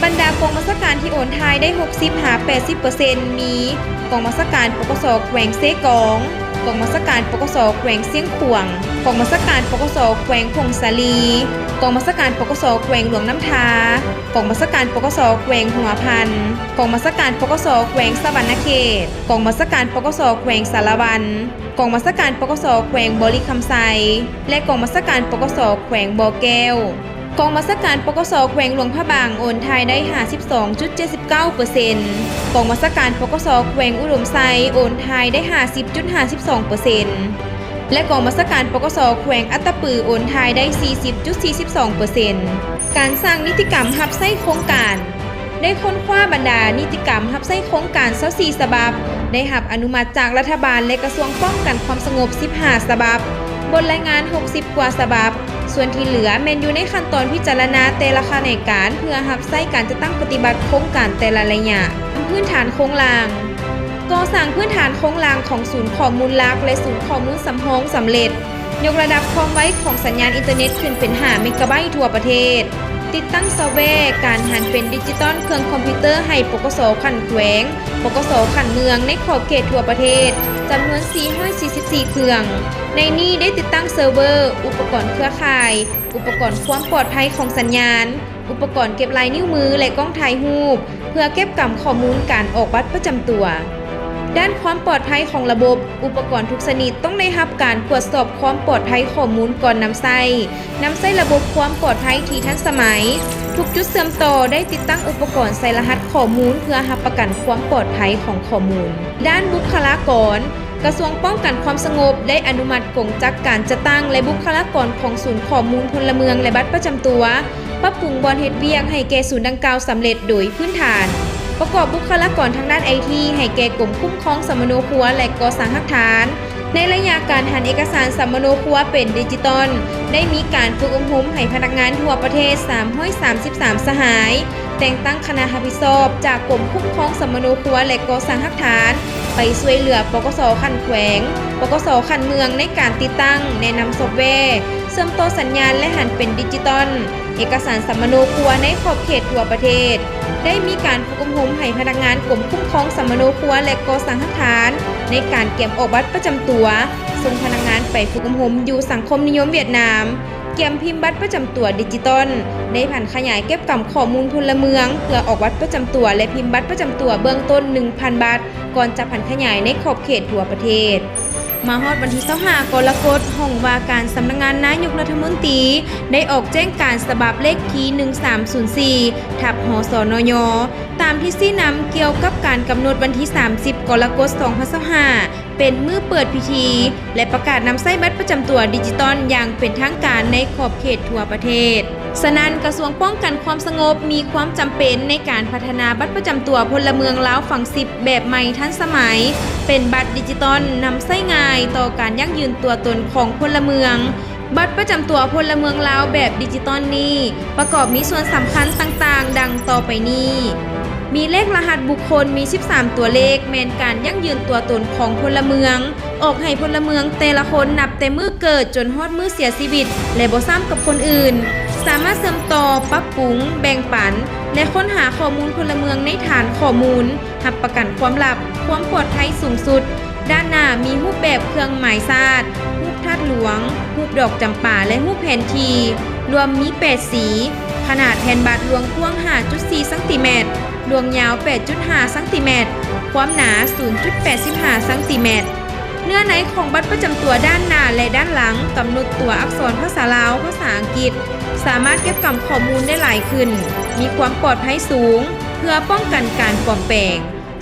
ບັນດາກອງບັນຊາການທີ່ໂອນຖ່າຍໄດ້ ຫົກສິບຫາແປດສິບເປີເຊັນ ມີ ກອງບັນຊາການ ປກສ ແຂວງເຊກອງ, ກອງບັນຊາການ ປກສ ແຂວງຊຽງຂວາງ, ກອງບັນຊາການ ປກສ ແຂວງຜົ້ງສາລີ, ກອງບັນຊາການ ປກສ ແຂວງຫຼວງນ້ຳທາ, ກອງບັນຊາການ ປກສ ແຂວງຫົວພັນ, ກອງບັນຊາການ ປກສ ແຂວງສະຫວັນນະເຂດ, ກອງບັນຊາການ ປກສ ແຂວງສາລະວັນ, ກອງບັນຊາການ ປກສ ແຂວງບໍລິຄຳໄຊ ແລະ ກອງບັນຊາການ ປກສ ແຂວງບໍ່ແກ້ວ. ກອງບັນຊາການ ປກສ ແຂວງຫຼວງພະບາງ ໂອນຖ່າຍໄດ້ ຫ້າສິບສອງຈຸດເຈັດສິບເກົ້າເປີເຊັນ, ກອງບັນຊາການ ປກສ ແຂວງອຸດົມໄຊ ໂອນຖ່າຍໄດ້ ຫ້າສິບຈຸດຫ້າສິບສອງເປີເຊັນ ແລະ ກອງບັນຊາການ ປກສ ແຂວງອັດຕະປື ໂອນຖ່າຍໄດ້ ສີ່ສິບຈຸດສີ່ສິບສອງເປີເຊັນ. ການສ້າງນິຕິກຳຮັບໃຊ້ໂຄງການ. ໄດ້ຄົ້ນຄວ້າບັນດານິຕິກຳຮັບໃຊ້ໂຄງການ ຊາວສີ່ ສະບັບ, ໄດ້ຮັບອະນຸມັດຈາກລັດຖະບານ ແລະ ກະຊວງປ້ອງກັນຄວາມສະຫງົບ ສິບຫ້າ ສະບັບ, ບົດລາຍງານ ຫົກສິບ ກວ່າສະບັບ, ສ່ວນທີ່ເຫຼືອແມ່ນຢູ່ໃນຂັ້ນຕອນພິຈາລະນາແຕ່ລະຂະແໜງການ ເພື່ອຮັບໃຊ້ການຈັດຕັ້ງປະຕິບັດໂຄງການແຕ່ລະໄລຍະ. ພື້ນຖານໂຄງລ່າງ. ກໍ່ສ້າງພື້ນຖານໂຄງລ່າງຂອງສູນຂໍ້ມູນຫຼັກ ແລະ ສູນຂໍ້ມູນສຳຮອງສຳເລັດ. ຍົກລະດັບຄວາມໄວຂອງສັນຍານອິນເຕີເນັດຂຶ້ນເປັນ ຫ້າ ເມກາໄບທົ່ວປະເທດ. ຕິດຕັ້ງຊອບແວການຫັນເປັນດິຈິຕອນເຄື່ອງຄອມພິວເຕີໃຫ້ ປກສ ຂັ້ນແຂວງ, ປກສ ຂັ້ນເມືອງ ໃນຂອບເຂດທົ່ວປະເທດ ຈຳນວນ ສີ່ຮ້ອຍສີ່ສິບສີ່ ເຄື່ອງ. ໃນນີ້ໄດ້ຕິດຕັ້ງເຊີເວີ, ອຸປະກອນເຄືອຂ່າຍ, ອຸປະກອນຄວາມປອດໄພຂອງສັນຍານ, ອຸປະກອນເກັບລາຍນິ້ວມື ແລະ ກ້ອງຖ່າຍຮູບ ເພື່ອເກັບກຳຂໍ້ມູນການອອກບັດປະຈຳຕົວ. ດ້ານຄວາມປອດໄພຂອງລະບົບ, ອຸປະກອນທຸກຊະນິດຕ້ອງໄດ້ຮັບການກວດສອບຄວາມປອດໄພຂໍ້ມູນກ່ອນນຳໃຊ້. ນຳໃຊ້ລະບົບຄວາມປອດໄພທີ່ທັນສະໄໝ. ທຸກຈຸດເຊື່ອມຕໍ່ໄດ້ຕິດຕັ້ງອຸປະກອນໃສ່ລະຫັດຂໍ້ມູນເພື່ອຮັບປະກັນຄວາມປອດໄພຂອງຂໍ້ມູນ. ດ້ານບຸກຄະລາກອນ, ກະຊວງປ້ອງກັນຄວາມສະຫງົບໄດ້ອະນຸມັດກົງຈັກການຈັດຕັ້ງ ແລະ ບຸກຄະລາກອນຂອງສູນຂໍ້ມູນພົນລະເມືອງ ແລະ ບັດປະຈຳຕົວ, ປັບປຸງບ່ອນເຮັດວຽກໃຫ້ແກ່ສູນດັ່ງກ່າວສຳເລັດໂດຍພື້ນຖານ, ປະກອບບຸກຄະລາກອນທາງດ້ານໄອທີໃຫ້ແກ່ກົມຄຸ້ມຄອງສຳມະໂນຄົວ ແລະ ກໍ່ສ້າງຮາກຖານ. ໃນໄລຍະການຫັນເອກະສານສຳມະໂນຄົວເປັນດິຈິຕອນ, ໄດ້ມີການຝຶກອົບຮົມໃຫ້ພະນັກງານທົ່ວປະເທດສາມຮ້ອຍສາມສິບສາມສະຫາຍ, ແຕ່ງຕັ້ງຄະນະຮັບຜິດຊອບຈາກກົມຄຸ້ມຄອງສຳມະໂນຄົວ ແລະ ກໍ່ສ້າງຮາກຖານ ໄປຊ່ວຍເຫຼືອ ປກສ ຂັ້ນແຂວງ, ປກສ ຂັ້ນເມືອງ ໃນການຕິດຕັ້ງ, ແນະນຳຊອບແວ, ເຊື່ອມຕໍ່ສັນຍານ ແລະ ຫັນເປັນດິຈິຕອນເອກະສານສຳມະໂນຄົວໃນຂອບເຂດທົ່ວປະເທດ. ໄດ້ມີການຝຶກອົບຮົມໃຫ້ພະນັກງານກົມຄຸ້ມຄອງສຳມະໂນຄົວ ແລະ ກໍ່ສ້າງຮາກຖານ ໃນການກຽມອອກບັດປະຈຳຕົວ, ສົ່ງພະນັກງານໄປຝຶກອົບຮົມຢູ່ສັງຄົມນິຍົມຫວຽດນາມ, ກຽມພິມບັດປະຈຳຕົວດິຈິຕອນ, ໄດ້ຜັນຂະຫຍາຍເກັບກຳຂໍ້ມູນພົນລະເມືອງ ເພື່ອອອກບັດປະຈຳຕົວ ແລະ ພິມບັດປະຈຳຕົວເບື້ອງຕົ້ນໜຶ່ງພັນບັດ, ກ່ອນຈະຜັນຂະຫຍາຍໃນຂອບເຂດທົ່ວປະເທດ. ມາຮອດວັນທີຊາວຫ້າ ກໍລະກົດ, ຫ້ອງວ່າການສຳນັກງານນາຍົກລັດຖະມົນຕີ ໄດ້ອອກແຈ້ງການສະບັບເລກທີໜຶ່ງສາມສູນສີ່ ທັບ ຫສນຍ ຕາມທິດຊີ້ນຳກ່ຽວກັບການກຳນົດວັນທີສາມສິບ ກໍລະກົດ ສອງພັນຊາວຫ້າ ເປັນມື້ເປີດພິທີ ແລະ ປະກາດນຳໃຊ້ບັດປະຈຳຕົວດິຈິຕອນຢ່າງເປັນທາງການໃນຂອບເຂດທົ່ວປະເທດ. ສະນັ້ນ, ກະຊວງປ້ອງກັນຄວາມສະຫງົບມີຄວາມຈຳເປັນໃນການພັດທະນາບັດປະຈຳຕົວພົນລະເມືອງລາວຝັງສິບແບບໃໝ່ທັນສະໄໝ, ເປັນບັດດິຈິຕອນນຳໃຊ້ງ່າຍຕໍ່ການຢັ້ງຢືນຕົວຕົນຂອງພົນລະເມືອງ. ບັດປະຈຳຕົວພົນລະເມືອງລາວແບບດິຈິຕອນນີ້ ປະກອບມີສ່ວນສຳຄັນຕ່າງໆ ດັ່ງຕໍ່ໄປນີ້. ມີເລກລະຫັດບຸກຄົນ ມີສິບສາມຕົວເລກ ແມ່ນການຢັ້ງຢືນຕົວຕົນຂອງພົນລະເມືອງ, ອອກໃຫ້ພົນລະເມືອງແຕ່ລະຄົນນັບແຕ່ມື້ເກີດຈົນຮອດມື້ເສຍຊີວິດ ແລະ ບໍ່ຊ້ຳກັບຄົນອື່ນ, ສາມາດເຊື່ອມຕໍ່, ປັບປຸງ, ແບ່ງປັນ ແລະ ຄົ້ນຫາຂໍ້ມູນພົນລະເມືອງໃນຖານຂໍ້ມູນ, ຮັບປະກັນຄວາມລັບ, ຄວາມປອດໄພສູງສຸດ. ດ້ານໜ້າມີຮູບແບບເຄື່ອງໝາຍຊາດ, ຮູບທາດຫຼວງ, ຮູບດອກຈຳປາ ແລະ ຮູບແຜນທີ່, ລວມມີແປດສີ, ຂະໜາດແຜ່ນບັດລວງກວ້າງຫ້າຈຸດສີ່ຊັງຕີແມັດ, ລວງຍາວແປດຈຸດຫ້າຊັງຕີແມັດ, ຄວາມໜາສູນຈຸດແປດສິບຫ້າຊັງຕີແມັດ. ເນື້ອໃນຂອງບັດປະຈຳຕົວດ້ານໜ້າ ແລະ ດ້ານຫຼັງ ກຳນົດຕົວອັກສອນພາສາລາວ, ພາສາອັງກິດ, ສາມາດເກັບກຳຂໍ້ມູນໄດ້ຫຼາຍຂຶ້ນ, ມີຄວາມປອດໄພສູງ ເພື່ອປ້ອງກັນການປອມແປງ.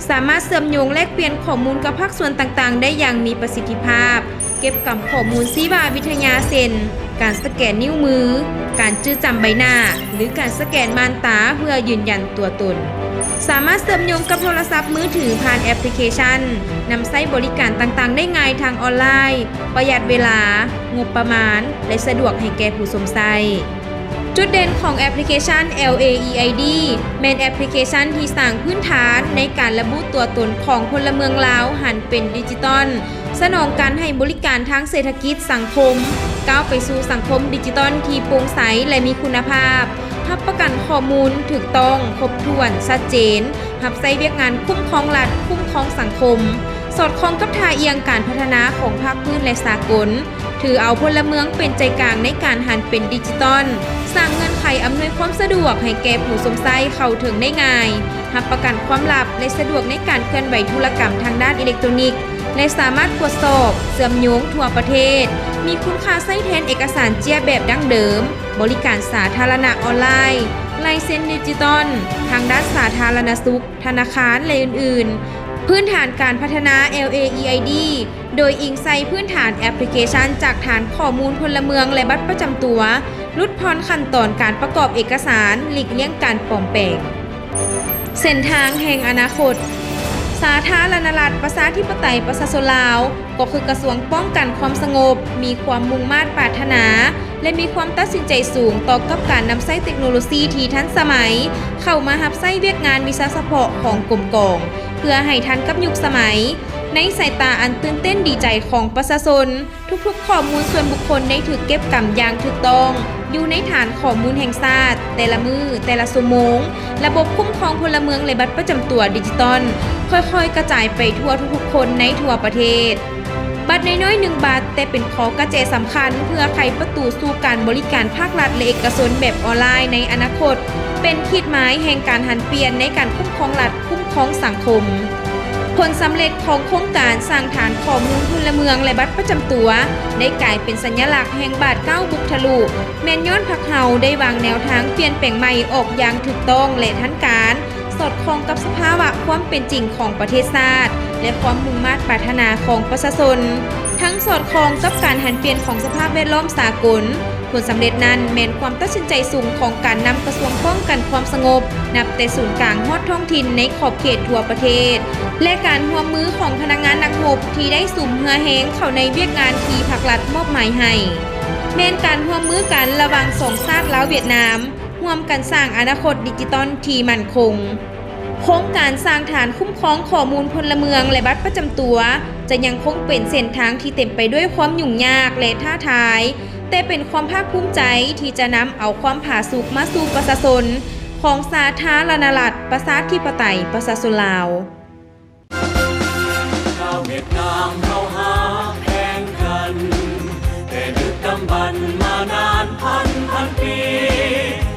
ສາມາດເຊື່ອມໂຍງແລກປ່ຽນຂໍ້ມູນກັບພາກສ່ວນຕ່າງໆໄດ້ຢ່າງມີປະສິດທິພາບ, ເກັບກຳຂໍ້ມູນຊີວະວິທະຍາ ເຊັ່ນ ການສະແກນນິ້ວມື, ການຈື່ຈຳໃບໜ້າ ຫຼື ການສະແກນມ່ານຕາເພື່ອຢືນຢັນຕົວຕົນ. ສາມາດເຊື່ອມໂຍງກັບໂທລະສັບມືຖືຜ່ານແອັບພລິເຄຊັນ, ນຳໃຊ້ບໍລິການຕ່າງໆໄດ້ງ່າຍທາງອອນລາຍ, ປະຢັດເວລາ, ງົບປະມານ ແລະ ສະດວກໃຫ້ແກ່ຜູ້ຊົມໃຊ້. ຈຸດເດັ່ນຂອງແອັບພລິເຄຊັນ ແອລເອອີໄອດີ ແມ່ນແອັບພລິເຄຊັນທີ່ສ້າງພື້ນຖານໃນການລະບຸຕົວຕົນຂອງພົນລະເມືອງລາວຫັນເປັນດິຈິຕອນ, ສະໜອງການໃຫ້ບໍລິການທາງເສດຖະກິດສັງຄົມ, ກ້າວໄປສູ່ສັງຄົມດິຈິຕອນທີ່ໂປ່ງໃສ ແລະ ມີຄຸນນະພາບ, ຮັບປະກັນຂໍ້ມູນຖືກຕ້ອງ, ຄົບຖ້ວນ, ຊັດເຈນ, ຮັບໃຊ້ວຽກງານຄຸ້ມຄອງລັດ, ຄຸ້ມຄອງສັງຄົມ, ສອດຄ່ອງກັບທ່າອ່ຽງການພັດທະນາຂອງພາກພື້ນ ແລະ ສາກົນ. ຖືເອົາພົນລະເມືອງເປັນໃຈກາງໃນການຫັນເປັນດິຈິຕອນ, ສ້າງເງື່ອນໄຂອຳນວຍຄວາມສະດວກໃຫ້ແກ່ຜູ້ຊົມໃຊ້ເຂົ້າເຖິງໄດ້ງ່າຍ, ຮັບປະກັນຄວາມລັບ ແລະ ສະດວກໃນການເຄື່ອນໄຫວທຸລະກຳທາງດ້ານອີເລັກໂຕຣນິກ ແລະ ສາມາດກວດສອບ, ເຊື່ອມໂຍງທົ່ວປະເທດ, ມີຄຸນຄ່າໃຊ້ແທນເອກະສານເຈ້ຍແບບດັ້ງເດີມ, ບໍລິການສາທາລະນະອອນລາຍ, ລາຍເຊັນດິຈິຕອນ, ທາງດ້ານສາທາລະນະສຸກ, ທະນາຄານ ແລະ ອື່ນໆ. ພື້ນຖານການພັດທະນາ ແອລເອອີໄອດີ ໂດຍອີງໃສ່ພື້ນຖານແອັບພລິເຄຊັນຈາກຖານຂໍ້ມູນພົນລະເມືອງ ແລະ ບັດປະຈຳຕົວ, ຫຼຸດຜ່ອນຂັ້ນຕອນການປະກອບເອກະສານ, ຫຼີກລ່ຽງການປອມແປງ. ເສັ້ນທາງແຫ່ງອະນາຄົດ. ສາທາລະນະລັດ ປະຊາທິປະໄຕ ປະຊາຊົນລາວ ກໍຄືກະຊວງປ້ອງກັນຄວາມສະຫງົບ ມີຄວາມມຸ່ງມາດປາດຖະໜາ ແລະ ມີຄວາມຕັດສິນໃຈສູງຕໍ່ກັບການນຳໃຊ້ເຕັກໂນໂລຊີທີ່ທັນສະໄໝ ເຂົ້າມາຮັບໃຊ້ວຽກງານວິຊາສະເພາະຂອງກົມກອງ ເພື່ອໃຫ້ທັນກັບຍຸກສະໄໝ. ໃນສາຍຕາອັນຕື່ນເຕັ້ນດີໃຈຂອງປະຊາຊົນ, ທຸກໆຂໍ້ມູນສ່ວນບຸກຄົນໄດ້ຖືກເກັບກຳຢ່າງຖືກຕ້ອງ ຢູ່ໃນຖານຂໍ້ມູນແຫ່ງຊາດ, ແຕ່ລະມື້, ແຕ່ລະຊົ່ວໂມງ, ລະບົບຄຸ້ມຄອງພົນລະເມືອງ ແລະ ບັດປະຈຳຕົວດິຈິຕອນ ຄ່ອຍໆກະຈາຍໄປທົ່ວທຸກໆຄົນໃນທົ່ວປະເທດ. ບັດນ້ອຍໆໜຶ່ງບັດ, ແຕ່ເປັນຂໍ້ກະແຈສຳຄັນເພື່ອໄຂປະຕູສູ່ການບໍລິການພາກລັດ ແລະ ເອກະຊົນແບບອອນລາຍໃນອະນາຄົດ, ເປັນຂີດໝາຍແຫ່ງການຫັນປ່ຽນໃນການຄຸ້ມຄອງລັດ, ຄຸ້ມຄອງສັງຄົມ. ຜົນສຳເລັດຂອງໂຄງການສ້າງຖານຂໍ້ມູນພົນລະເມືອງ ແລະ ບັດປະຈຳຕົວ ໄດ້ກາຍເປັນສັນຍະລັກແຫ່ງບາດກ້າວບຸກທະລຸ ແມ່ນຍ້ອນພັກເຮົາໄດ້ວາງແນວທາງປ່ຽນແປງໃໝ່ອອກຢ່າງຖືກຕ້ອງ ແລະ ທັນການ, ສອດຄ່ອງກັບສະພາວະຄວາມເປັນຈິງຂອງປະເທດຊາດ ແລະ ຄວາມມຸ່ງມາດປາດຖະໜາຂອງປະຊາຊົນ, ທັງສອດຄ່ອງກັບການຫັນປ່ຽນຂອງສະພາບແວດລ້ອມສາກົນ. ຜົນສຳເລັດນັ້ນແມ່ນຄວາມຕັດສິນໃຈສູງຂອງການນຳກະຊວງປ້ອງກັນຄວາມສະຫງົບ ນັບແຕ່ສູນກາງຮອດທ້ອງຖິ່ນໃນຂອບເຂດທົ່ວປະເທດ ແລະ ການຮ່ວມມືຂອງພະນັກງານນັກຮົບທີ່ໄດ້ສຸມເຫື່ອແຮງເຂົ້າໃນວຽກງານທີ່ພັກລັດມອບໝາຍໃຫ້. ແມ່ນການຮ່ວມມືກັນລະຫວ່າງສອງຊາດລາວ-ຫວຽດນາມ, ຮ່ວມກັນສ້າງອະນາຄົດດິຈິຕອນທີ່ໝັ້ນຄົງ. ໂຄງການສ້າງຖານຄຸ້ມຄອງຂໍ້ມູນພົນລະເມືອງ ແລະ ບັດປະຈຳຕົວ ຈະຍັງຄົງເປັນເສັ້ນທາງທີ່ເຕັມໄປດ້ວຍຄວາມຫຍຸ້ງຍາກ ແລະ ທ້າທາຍ, ແຕ່ເປັນຄວາມພາກພູມໃຈທີ່ຈະນຳເອົາຄວາມຜາສຸກມາສູ່ປະຊາຊົນຂອງສາທາລະນະລັດ ປະຊາທິປະໄຕ ປະຊາຊົນລາວ. ຊາວຫວຽດນາມເຮົາຮັກແພງກັນ ແຕ່ດຶກດຳບັນມານານພັນພັນປີ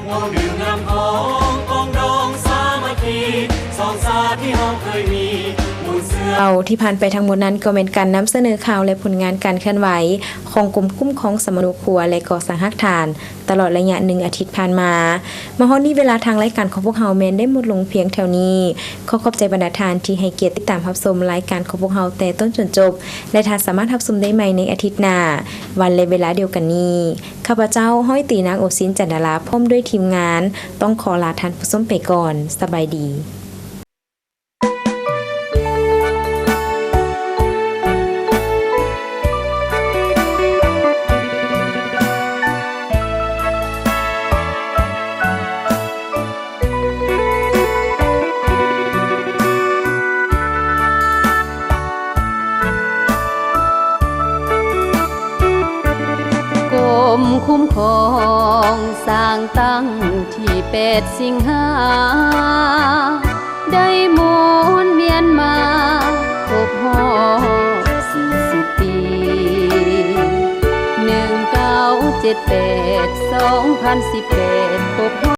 ເວົ້າເລື່ອງງາມຂອງປອງດອງສາມັກຄີ ສອງຊາດທີ່ເຮົາເຄີຍມີ ເອົາ ທີ່ຜ່ານໄປທັງໝົດນັ້ນກໍແມ່ນການນຳສະເໜີຂ່າວ ແລະ ຜົນງານການເຄື່ອນໄຫວຂອງກົມຄຸ້ມຄອງສຳມະໂນຄົວ ແລະ ກໍ່ສ້າງຮາກຖານ ຕະຫຼອດໄລຍະໜຶ່ງອາທິດຜ່ານມາ. ມາຮອດນີ້ເວລາທາງລາຍການຂອງພວກເຮົາແມ່ນໄດ້ໝົດລົງພຽງເທົ່ານີ້. ຂໍຂອບໃຈບັນດາທ່ານທີ່ໃຫ້ກຽດຕິດຕາມຮັບຊົມລາຍການຂອງພວກເຮົາແຕ່ຕົ້ນຈົນຈົບ ແລະ ທ່ານສາມາດຮັບຊົມໄດ້ໃໝ່ໃນອາທິດໜ້າ ວັນ ແລະ ເວລາດຽວກັນນີ້. ຂ້າພະເຈົ້າ ຮ້ອຍຕີ ນາງໂອຊິນ ຈັນດາລາ ພ້ອມດ້ວຍທີມງານ ຕ້ອງຂໍລາທ່ານຜູ້ຊົມໄປກ່ອນ. ສະບາຍດີ. ກົມຄຸ້ມຄອງສ້າງຕັ້ງທີແປດສິງຫາ ໄດ້ໝູນວຽນມາຄົບຮອບສີ່ສິບປີ ໜຶ່ງເກົ້າເຈັດແປດ ສອງພັນສິບແປດ ຄົບຮອບ